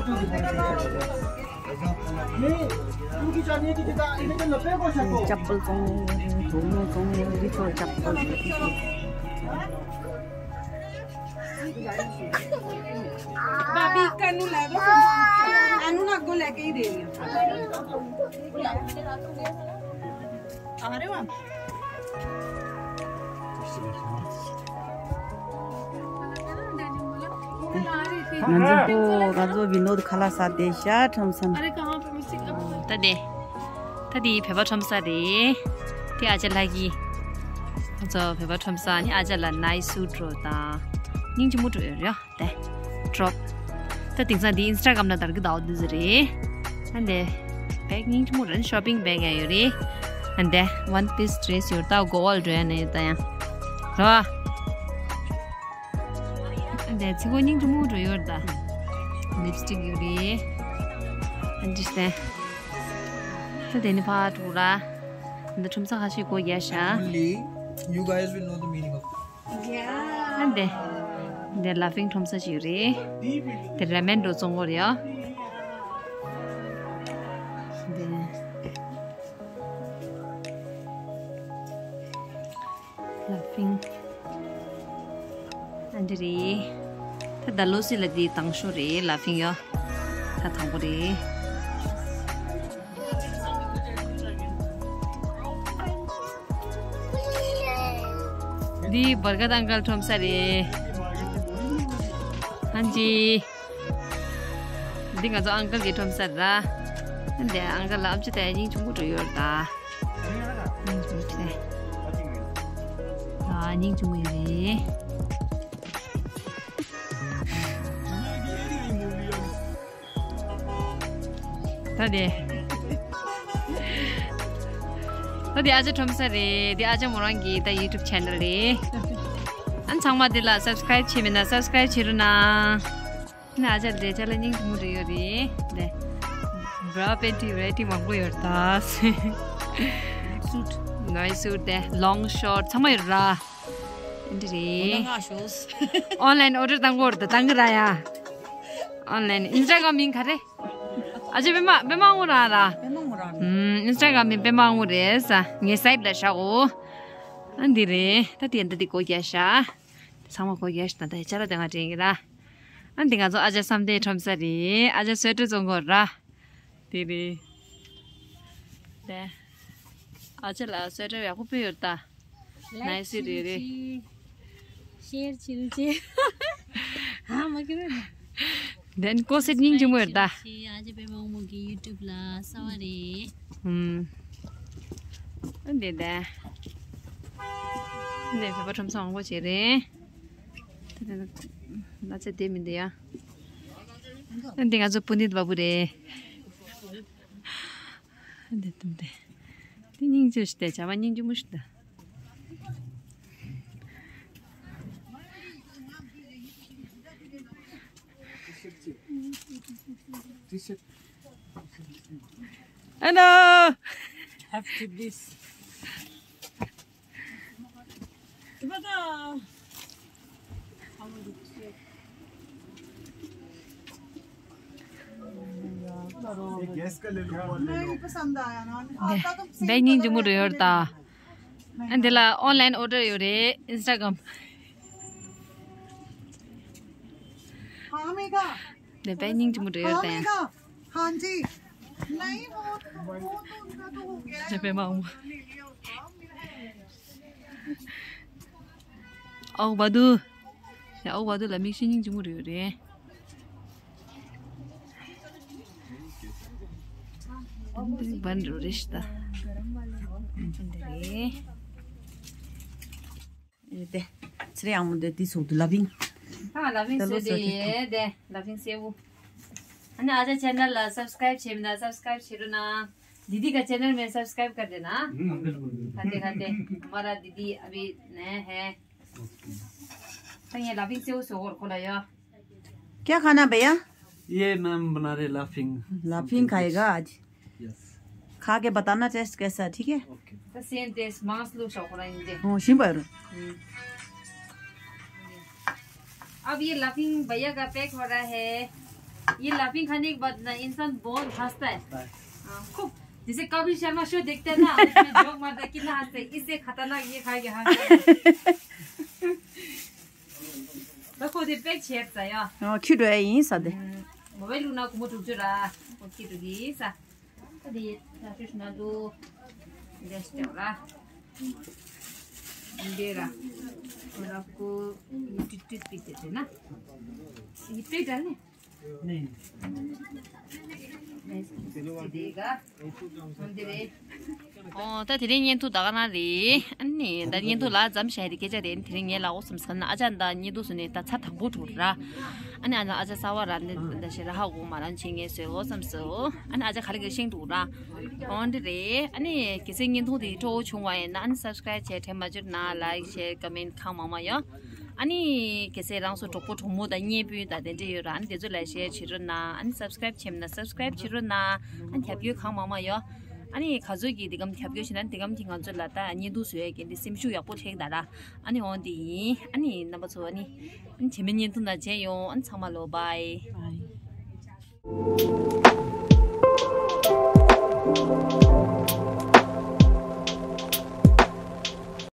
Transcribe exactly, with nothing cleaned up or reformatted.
चप्पल चोंग, धोनो चोंग, रिचो चप्पल। भाभी, कानू ला दो। कानू ना को लेके ही दे रही हूँ। आ रहे हो आप? ང་ཚོ་ང་ཚོ་བི་ནོད་ཁ་ལག་ཟ་བསྡད་ཤག་ཁྲོམ་ས་ནས། ད་དེ་ད་དེ་བོད་པ་ཁྲོམ་ས་རེད། དེ་ཨ་ཅག་ལྷ་གི། ང་ཚོ་བོད་པ་ཁྲོམ་ས་ནི་ཨ་ཅག་ལ་ནའི་སུ་ཊི་འགྲོ་དང་། སྙིང་རྗེ་མོ་འགྲོ་ཡོད་རེད་ཡ། དེ་ཌོབ། ད་དེང་སང་འདི་ཨིན་སི་ཊ་གྷ་རམ་ན་དར་གི་ཟླ་བ་འདི་ཟེར་རེད། ཨ་འདི་བེག་སྙིང་རྗེ་མོ་རེད། ཤོ་པིང་བེག་ཡང་ཡོད་རེད། ཨ་འདི་ཝན་པིས་ཌི་རེ་སི་ཡོད། ད་གོ་ཨོལ་འགྲོ་ཡ་ན་ཡོད་ད་ཡང་། རེད་བ། ཨ་འདི་ཚིག་གོ་སྙིང་རྗེ་མོ་འགྲོ་ཡོད་ད། ལིབ་སི་ཊིག་ཡོད་རེད། ཨ་འདི་སྟེ། ད་དེ་ནི་ཕ་ཀྲུ་ར། འདི་ཁྲོམ་ས་ཁ་ཤས་གོ་རྒྱ་ཤ། Only you guys will know the meaning of ཨ་འདི། འདི་ལ་ཕིང་ཁྲོམ་ས་ཞིག་རེད། འདི་ར་མེན་འགྲོ་བཙོང་གོ་རེད་ཡ། འདི། ལ་ཕིང་། ཨ་འདི་རེད། ད་ད་ལོ་སི་ལ་འདི་དང་ཤོ་རེད། ལ་ཕིང་ཡ། ད་དང་པོ་རེད། འདི་བར་ག་ཏང་གལ་ཁྲོམ་ས་རེད། ཧན་ཇི། འདི་ང་ཚོ་ཨང་ཀལ་གྱི་ཁྲོམ་ས་ར། འདི་ཨང་ཀལ་ལ་ཨམ་ཆི་ད་སྙིང་ཆུང་ངུ་འགྲོ་ཡོད་ད། སྙིང་ཆུང་ངུ་ཆེ། ཨ་སྙིང་ཆུང་ངུ་ཡོད་རེད། ད་དེ། ད་དེ་ཨ་ཅག་ཁྲོམ་ས་རེད། དེ་ཨ་ཅག་མོ་རང་གི་ད་ཡུ་ཊུབ་ཆེ་ནལ་རེད། ཨ་ཚང་མ་དེ་ལ་སབ་སི་ཀ་རེབ་བྱས་མེད་ན་སབ་སི་ཀ་རེབ་བྱེད་རོགས་གནང་། ན་ཨ་ཅག་དེ་ཅག་ལ་སྙིང་རྗེ་མོ་རེ་ཡོད་རེད། དེ་བྷ་ར་པེན་ཊི་བེ་རའི་ཊི་མང་པོ་ཡོད་ད། སུཊ། ནའི་སུཊ་དེ་ལོང་ཤོཊ་ཚང་མ་ཡོད་ར། འདི་རེད། ཨོན་ལན་ཨོ་ཌར་བཏང་གོ་ར་ད་བཏང་གི་ར་ཡ། ཨོན་ལན་ཨིན་སི་ཊ་གྷ་རམ་མིང་ག་རེ། ཨ་ཅེ་པད་མ་པད་མ་ངུ་ར་ར། པད་མ་ངུ་ར་ར། ཨུམ་ཨིན་སི་ཊ་གྷ་རམ་མིང་པད་མ་ངུ་རེད་ས། ངའི་སའིཊ་ལ་བཞག་གོ། ཨ་འདི་རེད། ད་དེ་འདི་འདི་གོ་རྒྱ་ཤ། ཚང་མ་གོ་རྒྱ་ཤ་ད་ད་ཡ་ཅ་ལ་དེ་ང་དྲན་གི་ར། ཨ་འདི་ང་ཚོ་ཨ་ཅག་བསམ་གཏན་ཁྲོམ་ས་རེད། ཨ་ཅག་སོ་ཊར་བཙོང་གོ་ར། དེ་རེད། དེ། ཨ་ཅག་ལ་སོ་ཊར་ཡག་པོ་སྤྲད་ཡོད་ད། ནའི་སི་རེད་རེད། ཤེར་བྱེད་རོགས་བྱེད། ཧ་མ་གི་རེད། དེན་ཀོ་སེཊ་སྙིང་རྗེ་མོ་ཡོད་ད། ཨ་ཅག་པད་མ་དབང་མོ་གི་ཡུ་ཊུབ་ལ་གསར་བ་རེད། ཧུམ། འདི་དེ། འདི་བོད་པ་ཁྲོམ་ས་མང་པོ་ཅིག་རེད། ད་དེ་ན་ཚ་དེ་མི་འདི་ཡ། འདི་ང་ཚོ་པུ་ནིད་བ་བུ་རེད། འདི་འདི་འདི། འདི་སྙིང་རྗེ་ཞིག་སྟེ་བྱ་བ་སྙིང་རྗེ་མོ་ཞིག་ད། Hello. Have to this. འདི་སྙིང་རྗེ་མོ་རེད་ཡོད་ད། འདི་ལ་ཨོན་ལན་ཨོ་ཌར་ཡོད་རེད། ཨིན་སི་ཊ་གྷ་རམ། འདི་སྙིང་རྗེ་མོ་རེད་ཡོད་ད། ཡང་། हाँ जी। नहीं, वो तो, वो तो उनका तो हो गया है। जब मैं आऊँ। आओ बादू। ཡ་ཨོ་བ་དུ་ལ་མིག་ཤེལ་སྙིང་རྗེ་མོ་རེད་རེད། འདི་བན་རུ་རེ་ཤི་ད། འདི་རེད། དེ་ཚེ་རིང་མོ་དེ་དེ་ཚོགས་དུ་ལ་བིང་། ཨ་ལ་བིང་སེ་དེ་དེ་ལ་བིང་སེ་བུ། ཨ་ནི་ཨ་ཅག་ཆེ་ནལ་ལ་སབ་སི་ཀ་རའིབ་བྱས་མེད་ན་སབ་སི་ཀ་རའིབ་བྱེད་རོགས་གནང་། दीदी का चैनल में सब्सक्राइब कर देना। खाते खाते हमारा दीदी अभी नया है। तो ये लविंग से उस और खोला यो। क्या खाना भैया? ये मैम बना रहे लाफिंग। लाफिंग खाएगा आज। यस। खा के बताना टेस्ट कैसा है, ठीक है? ओके। तो सेम टेस्ट मांस लो शौक रहा इंजे। हाँ, शिंबर। हम्म। अब ये लाफिंग भैया का पैक हो रहा है। ये लाफिंग खाने के बाद ना इंसान बहुत हंसता है। हाँ, खूब। जैसे कपिल शर्मा शो देखते हैं ना, उसमें जोक मारता है, कितना हंसते हैं। इससे खतरनाक ये खा के हंसते हैं। ད་ཁོ་དེ་པེག་བྱས་ཙ་ཡ། ཨོ་ཁྱི་འགྲོ་ཡ་ཡིན་ས་དེ། མོ་བའི་ལུག་ན་ཀུ་མོ་དྲུག་ཅུ་ར། ཁོ་ཁྱི་འགྲོ་གི་ས། ད་དེ་ད་ཤུ་ཤུ་ན་དུ། འདེ་སྟེ་ར། འདེ་ར། ཁོ་ར་ཀུ་ཡི་ཏིག་ཏིག་པི་ཏེ་ཏེ་ན། ཡི་པེ་ད་ནི། ཨོ་ད་དེ་རིང་བརྙན་ཐུང་ད་ག་རང་རེད། ཨ་ནི་ད་བརྙན་ཐུང་ལ་མཚམས་བཞག་དེ་སྐད་ཆ་རེད། དེ་རིང་ངས་ལབ་དགོས་བསམ་སོང་ན། ཨ་ཅག་ད་བརྙན་ཐུང་བཟོས་ནས་ད་ཚར་དང་པོ་འགྲོ་ར། ཨ་ནི་ཨ་ཅག་གསར་པ་ར་འདི་ད་ཞེ་དྲག་ཧ་གོ་མ་རང་བྱེད་ངས་བཟོས་དགོས་བསམ་སོང་། ཨ་ནི་ཨ་ཅག་ག་ལེ་ག་ལེ་ཤེས་འདུག་ར། ཨོ་འདི་རེད། ཨ་ནི་གལ་སྲིད་བརྙན་ཐུང་དེ་སྤྲོ་བོ་བྱུང་བ་ཡིན་ན་ཨ་ནི་སབ་སི་ཀ་རེབ་བྱས་དྲན་མ་བརྗེད་ན། ལའིག་ཤེར་ཀོ་མེན་ཊི་གང་མང་མང་ཡོད། ཨ་ནི་གལ་སྲིད་རང་ཚོ་གྲོགས་པོ་གྲོགས་མོ་དང་གཉེན་སྤུན་དང་དེ་འདྲ་ཡོད་ར། ཨ་ནི་དེ་ཚོ་ལ་ཤེར་བྱེད་རོགས་གནང་། ཨ་ནི་སབ་སི་ཀ་རེབ་བྱས་མེད་ན་སབ་སི་ཀ་རེབ་བྱེད་རོགས་གནང་། ཨ་ནི་རྒྱབ་སྐྱོར་གང་མང་མང་ཡོད། ཨ་ནི་ག་ཚོད་ཀྱིས་འདི་གམ་རྒྱབ་སྐྱོར་བྱེད་ན་འདི་གམ་གྱིས་ང་ཚོ་ལ་ད་བརྙན་ཐུང་བཟོ་ཡ་གི་འདི་སེམས་ཤུགས་ཡག་པོ་སླེབས་ད་ར། ཨ་ནི་འོ་འདི་ཡིན། ཨ་ནི་རྣམ་པ་ཚོ་ཨ་ནི་ཨ་ནི་རྗེས་མའི་བརྙན་ཐུང་ནང་མཇལ་ཡོང་། ཨ་ནི་ཚང་མ་ལོ་བའི། བའི།